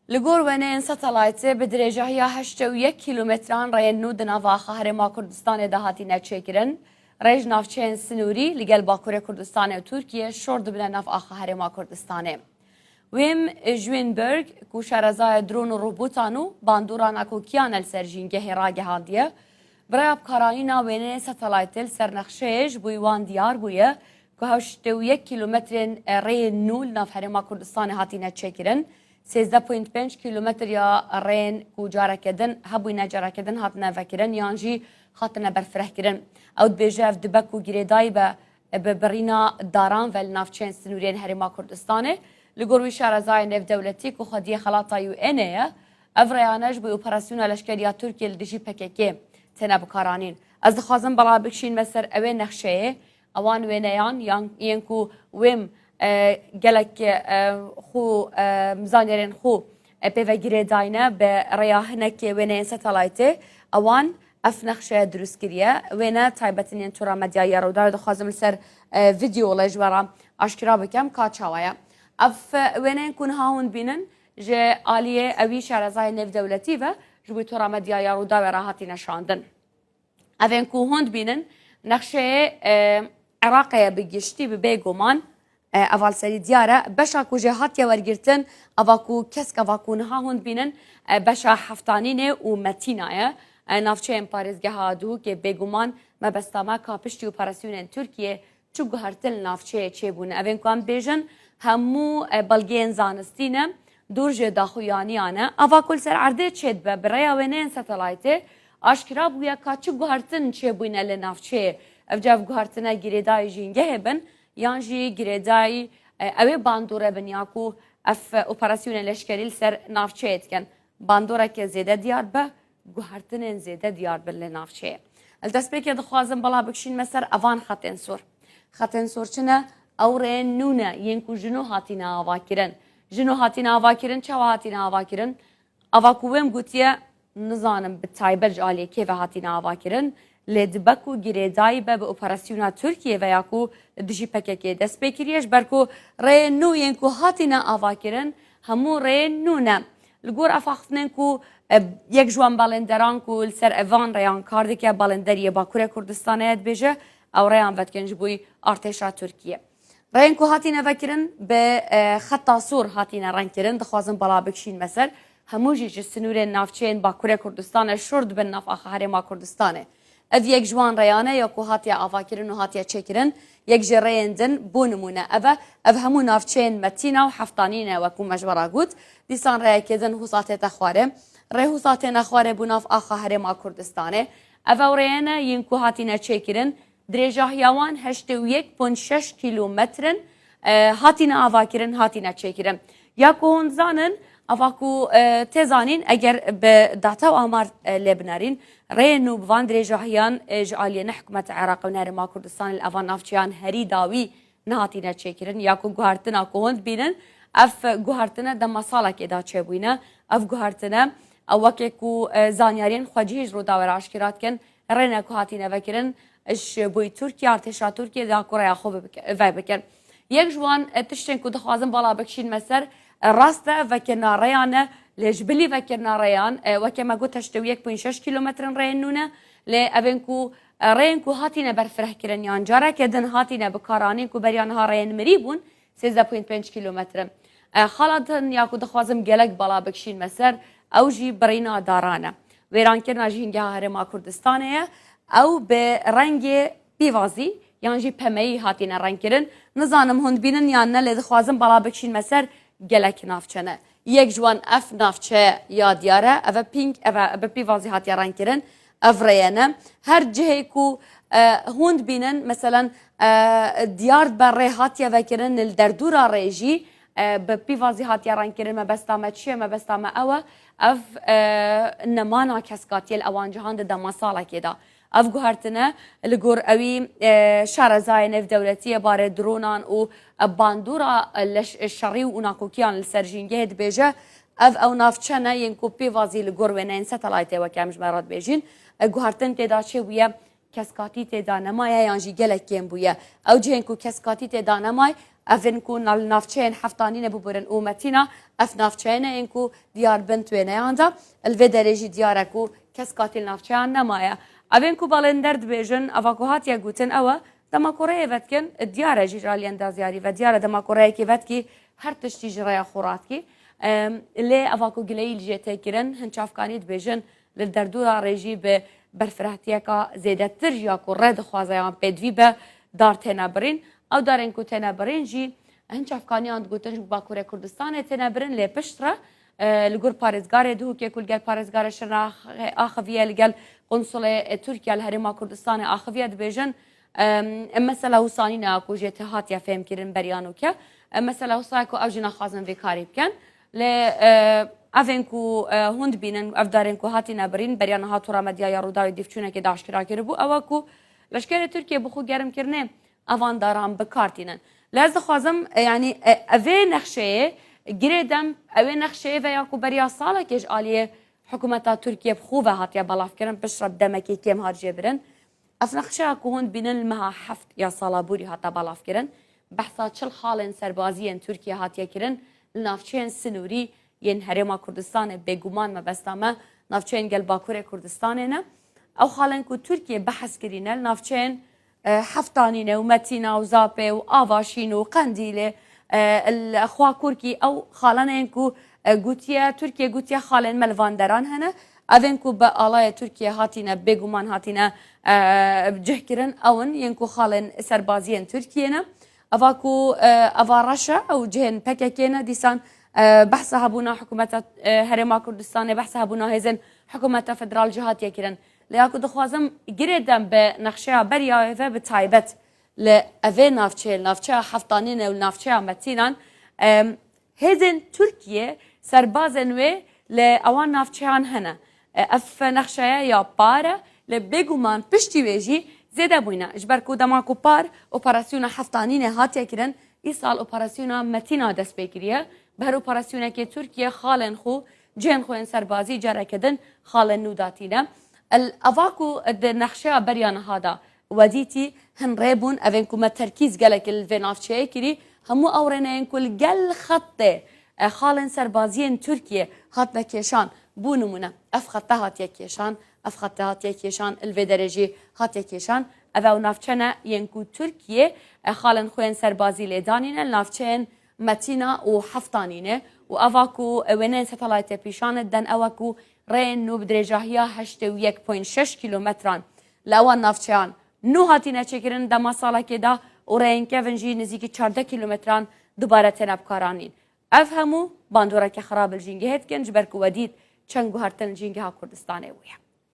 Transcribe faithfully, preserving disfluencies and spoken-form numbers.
Li gor wêneyên satelaytê bi dirêjahiya heştê û yek kîlometran rêyên nû di nava axa Herêma Kurdistanê de hatine çêkirin. Rê ji navçeyên sinûrî li gel Bakurê Kurdistanê û Tirkiye şor dibine nav axa Herêma Kurdistanê. Wim Jwinberg, ku şarezaya dron û robotan û bandora nakokiyan e li ser jîngehê ragihandiye, bi raya bikaranîna wêneyên satelaytê li ser nexşeyê ji bo wan diyar bûye ku heştê û yek kîlometrên rêyên nû li nav Herêma Kurdistanê hatine çêkirin, sêzdeh point pênc kîlometr ya rêyên ku careke din hebûyne, careke din hatine vekirin yan jî hatine berfirehkirin. Ew dibêje, ev dibe ku girêdayî be bi birîna daran ve li navçeyên sinûriyên Herêma Kurdistanê. Li gor wî şarezayê nêvdewletî ku xwediyê xelata U N ê ye, ev rêyane ji bo operasyona leşkerî ya Tirkiyê li dijî P K K têne bikaranîn. Ez dixwazim bala bikişînme ser ewê nexşeyê, ewan wêneyan yan yên ku wêm, e, gelek, e, xwe, e, zanyarên xwe, e, pê ve girêdayne bi rêya hinekê wêneyên satelaytê, ewan ev nexşe dirust kiriye. Wêne taybet in yên Tora Medyayê ya Rûdawê dixwazim li ser, e, videoyê ji we re aşkera bikim ka çawa ye. Ev, e, wêneyên ku niha hûn dibînin ji aliyê ewî şarezayê nêvdewletî ve ji bo Tora Medyayê ya Rûdawê re hatine şandin. Evên ku hûn dibînin, nexşeyê, e, Iraqê ye bi giştî, bi bêguman, e, eva li serî diyar e. Beşa ku jê hatiye wergirtin, eva ku kesk, eva ku niha hûn dibînin, e, beşa Heftanînê û Metîna ye. E, navçeyên parêzgeha Duhokê bêguman mebesta me ka piştî operasyonên Tirkiyê çi guhertin li navçeyê çêbûne. Evên ku em dibêjin, hemû, e, belgeyên zanistî ne, dûr ji daxuyaniyan e. Ava ku li ser erdê çêdibe, bi rêya wêneyên satelaytê aşkera bûye ka çi guhertin çêbûyne li navçeyê. Evca ev guhertine girêdayî jîngehê bin, yan jî girêdayî, e, ewê bandore bin ya ku ev operasyonên leşkerî li ser navçeyê dikin. Bandoreke zêde diyar be, guhertinên zêde diyar bin li navçeyê. Li destpêkê dixwazim bala bikişînme ser evan xetên sor. Xetên sor çi ne? Ew rêyên nû ne yên ku ji nû hatine avakirin. Ji nû hatine avakirin, çawa hatine avakirin? Ava ku wêm gotiye, nizanim bi taybet ji aliyê kê ve hatine avakirin, lê dibe ku girêdayî be bi operasyona Tirkiyê ve ya ku dijî P K K dest pê kiriye, ji ber ku rêyên nû yên ku hatine avakirin, hemû rêyên nû ne. Li gor ev axiftinên ku, e, yek ji wan balênderan ku li ser evan rêyan kar dike, balênderiyê Bakurê Kurdistanê ye, dibêje, ew rêyan vedikin ji bo artêşa Tirkiyê. Rêyên ku hatine vekirin bi, e, xeta sor hatine rengkirin, dixwazin bala bikişînme ser. Hemû jî ji sinûrên navçeyên Bakurê Kurdistanê şor dibin nav axa Herêma Kurdistanê. Ev yek ji wan rêyan e ya ku hatiye avakirin û hatiye çêkirin. Yek ji rêyên din, bo nimûne, ev e, ev hemû navçeyên Metîna û Heftanî ne, wekû me ji we re got. Dîsan rêyekê din Hûsa tête xwarê. Rê Hûsa têne xwarê bo nav axa Herêma Kurdistanê. Ev ew rêyê ne yên ku hatine çêkirin. Dirêjahiya wan heştê û yek point şeş kîlometr in, e, hatine avakirin, hatine çêkirin. Ya ku hûn dizanin, ava ku, e, tê zanîn, eger bi data û amar, e, lê binerîn, rêyên nû bi van dirêjahiyan, e, ji aliyê ne hikûmeta Iraqê û ne Herêma Kurdistanê li evan navçeyan herî dawî nehatine çêkirin. Ya ku guhertina ku hûn dibînin, ev guhertine dema salekê de çêbûyne. Ev guhertine, ew weke ku, e, zanyariyên xwecihî ji Rûdawê re aşkera dikin, rê ne ku hatîne vekirin, ji bo Tirkiye, artêşa Tirkiye da ku rêya xwe bibike-, vebikin. Yek ji wan, e, tiştên ku dixwazim bala bikişînme ser, e, rast e, vekirina rêyan e, lê ji bilî vekirina rêyan, e, weke me got, heştê û yek point şeş kîlometrin rêyên nû ne, lê evên ku, e, rêyên ku hatîne berfirehkirin yan careke din hatîne bikaranîn ku beriya niha rêyên mirî bûn, sêzdeh point pênc kîlometr in. E, xala din ya ku dixwazim gelek bala bikişînme ser, ew jî birîna daran e. Wêrankirina Jîngeha Herêma Kurdistanê ye. Ew bi rengê pîvazî yan jî pemeyî hatine rengkirin. Nizanim hûn dibînin yan ne, lê dixwazim bala bikişînme ser gelek navçe ne. Yek ji wan ev navçe ya diyar e, ev e pîng, ev e bi pîvazî hatiye rengkirin. Ev rêye ne. Her cihê ku, e, hûn dibînin, meselen, e, diyar dibe rê hatiye vekirin, li derdora rê jî, e, bi pîvazî hatiye rengkirin, mebesta me çi ye? Mebesta me ew e, ev, e, nemana keskatiyê li ewan cihan di dema salekê de. Ev guhertine li gor ewî, e, şarezayê nêvdewletî yê barê dronan û, e, bandora, e, leş-, şerî û nakokiyan li ser jîngehê dibêje, ev ew navçe ne yên ku pêvazî li gor wêneyên satelaytê weke em ji me re dibêjin, e, guhertin tê de çêbûye, keskatî tê de nemaye yan jî gelek kêm bûye. Ew cihên ku keskatî tê de nemaye, Ev in ku na-, li navçeyên Heftanîne biburin û Metîna, ev navçeyene yên ku diyar bin tu wêneyan de, li vê derê jî diyar e ku kes katî li navçeyan nemaye. Ev ên ku balênder dibêjin, eva ku hatiye gotin ew e, dema ku rêyê vedikin, diyar e jî ji aliyên dazyarî ve, diyar e dema ku rêyekê vedikî, her tiştî ji rêya xwe radikî. Em, lê eva ku gileyî li jê tê kirin, hin çavkanî dibêjin, li derdora rê jî bi berfirehiyeka zêdetir ya ku rê dixwaze yan pêdivî be, dar têne birîn. Ew darên ku têne birîn jî hin çavkaniyan digotin ji bo Bakurê Kurdistanê têne birin, lê piştre, e, li gor parêzgarê Duhokê ku li gel parêzgarê Şirnexê axiviye, li gel qunsulê, e, Tirkiye li Herêma Kurdistanê axiviye, dibêjin, em, em mesela wisa nîne ku jê te hatiye fêhmkirin beriya nûke. Em mesela wisa ye ku ew jî naxwazin vê karî bikin. Lê, e, ev ên ku, e, hûn dibînin, ev darên ku hatine birîn, beriya niha tora medyaya Rûdawê dîvçûnekê de aşkera kiribû, ew e ku leşkerê Tirkiye bi xwe germkirinê evan daran bi kar tînin. Lê ez dixwazim, e, yanî, e, evê nexşeyê girê dem, ewê nexşeyê ve ya ku beriya salekê ji aliyê hikûmeta Tirkiye bi xwe ve hatiye belavkirin, piştre bi demekê kêm hat jêbirin. Ev nexşeya ku hûn dibînin li meha heft ya sala borî hate belavkirin. Behsa çil xalên serbazî yên Tirkiye hatiye kirin li navçeyên sinûrî yên Herêma Kurdistanê, bêguman mebesta me navçeyên gel Bakurê Kurdistanê ne. Ew xalên ku Tirkiye behs kirîne li navçeyên, e, Heftanîne û Metîna û Zapê û Avaşîn û Qendîlê, e, li Xwakurkî ew xalanên ku, e, gotiye, Tirkiye gotiye xalên me li van deran hene. Ev ên ku bi alayê Tirkiye hatîne, bêguman hatîne, e, cihkirin, ew in yên ku xalên serbaziyên Tirkiye ne. Eva ku, e, eva reş e, ew cihên P K K ne, dîsan, e, behsa hebûna hikûmeta, e, Herêma Kurdistanê, behsa hebûna hêzên hikûmeta federal jî hatiye kirin. Lê ya ku dixwazim girê dem bi nexşeya beriya wê ve bi taybet li evê navçeyê, li navçeya Heftanîne û li navçeya Metînan, em, hêzên Tirkiye serbazên wê li ewan navçeyan hene. E, ev nexşeya ya par e, lê bêguman piştî wê jî zêde bûyne. Ji ber ku dema ku par operasyona Heftanîne hatiye kirin, îsal operasyona Metîna dest pê kiriye. Bi her operasyonekê Tirkiye xalên xwe, cihên xwe yên serbazî careke din xalên nû datîne. El, eva ku di nexşeya beriya niha de we dîtî, hin rê bûn, evên ku me terkîz gelek li vê navçeyê kirî, hemû ew rêneyên ku li gel xetê, e, xalên serbaziyên Tirkiye hatine kêşan. Bo nimûne, ev xete hatiye kêşan, ev xete hatiye kêşan, li vê derê jî hatiye kêşan. Ev ew navçe ne yên ku Tirkiye, e, xalên xwe yên serbazî lê danîne, li navçeyên Metîna û Heftanîne û eva ku wêneyên satelaytê pîşan diden ew e ku rêyên nû bi dirêjahiya heştê û yek point şeş kîlometran li ewan navçeyan nû hatine çêkirin dema salekê de û rêyên kevin jî nizîkî çardeh kîlometran dubare têne bikaranîn. Ev hemû bandoreke xirab li jîngehê dikin, ji ber ku we dît çend guhertin li jîngeha Kurdistanê bûye.